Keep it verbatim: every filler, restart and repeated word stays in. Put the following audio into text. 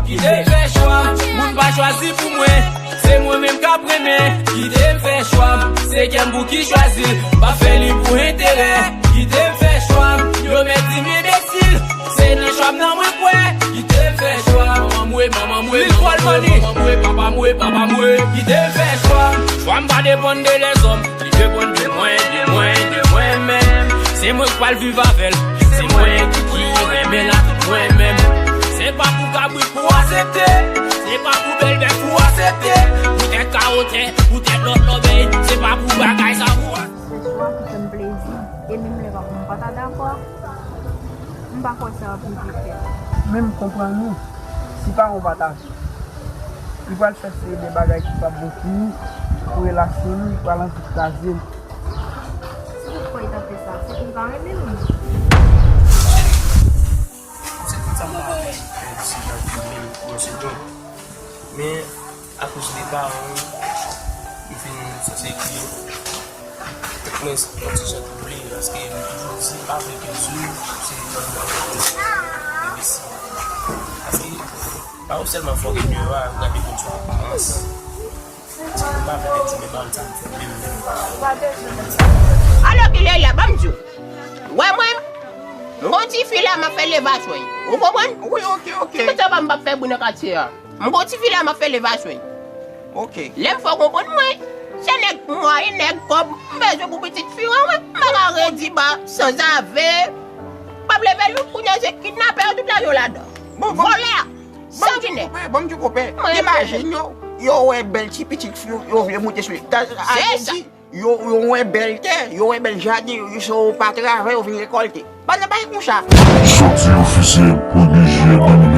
Kite m fè chwa m, moun pa chwazi pou mwen. Se mwen menm k ap renmen. Kite m fè chwa m, se kè m pou ki chwazi l. M pa fè li pou enterè. Kite m fè chwa m, yo mèt di m enbesil. Se nan chwa m nan mwen kwè. Kite m fè chwa m, manman m we, manman m we, manman m we, manman m we, papa m we, papa m we. Kite m fè chwa m. Chwa m pa depann de lèzòm. Li depann de mwen, de mwen, de mwen menm. Se mwen k pral viv avè l. Se mwen ki renmen l ak mwen menm. Se pa pou kabrit pou aksepte. Se pa pou bèl bèf pou aksepte. Poutèt kawotè, poutèt lòt lòbèy. Se pa pou bagay sa pou. Fè chwa ki fè m plezi. E menm lè pa pou m pa ta dakò, m pa kwè sa ap rive fèt. Men m konprann ou. Si pa yon pataje. Li pral chèche de bagay ki p ap bon pou ou, pou relasyon nou, li pral anvi kraze l. Si toutfwa li ta fè sa, se pou m pa renmen l ou non? Se tout sa m pa renmen, si jan di men yon segonn. Men, akoz de paran w, m fin sanse ekri yo. Mwen, yon ti jan twouble, paske m toujou di, m pa vle ke Zou se yon nonm enbesil. Paske, pa ou sèlman fò ke deyò a, gade konn sou kòmans. Ti moun pa vle di, men pa sa m fè, men m menm. Alò, kilè la, ban m di w. Wè mwen, m gon ti fi la, m ap fè levasyon. Ou konprann? Wi, ok, ok. Tout sa pa m p ap fè bri nan katye a. M gon ti fi la, m ap fè levasyon. Ok. Lè m fè w konprann mwen, se nèg mwayen, nèg kòb, m bezwen pou pitit fi an, mwen. M pa ka redi ba, sanzave. M ap leve l, kounye a se kidnapè yo tout la yo ladan. Bon, bon. Vòlè a, sanginè. Bon, m di w konpè, bon, m di w konpè. Mwen, imajin yo, yo wè bèl ti pitit fi yo, yo vle moute sou li. Se sa. Yo, yo wè bèl tè, yo wè bèl jaden, yo, yo se yo pa travay, yo vin rekòlte. Pa nan bay konsa. Soti ofisye pou D J Dominique.